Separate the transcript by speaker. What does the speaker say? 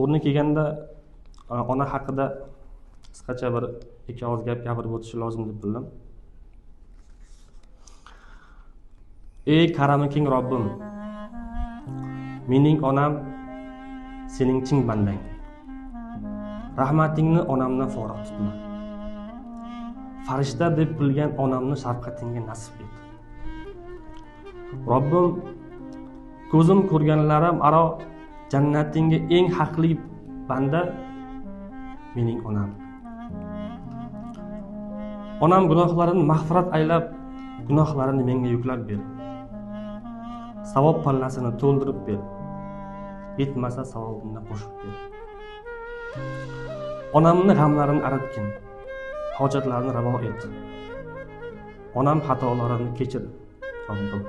Speaker 1: O'rni kelganda ona haqida qisqacha bir ikki og'iz gap gapirib o'tish lozim deb bildim. Ey karami keng Robbim, mening onam sening ching bandang. Rahmatingni onamdan forig' tutma. Farishta deb bilgan onamni shafqatingga nasib et. Robbim, ko'zim ko'rganlarim aro jannatingga eng haqli banda mening onam. Onam gunohlarini mag'firat aylab, gunohlarini menga yuklab ber. Savob pallasini to'ldirib ber. Yetmasa savobimni qo'shib ber. Onamni g'amlarini aritgin, hojatlarini ravo et. Onam xatolarini kechir, Robbim.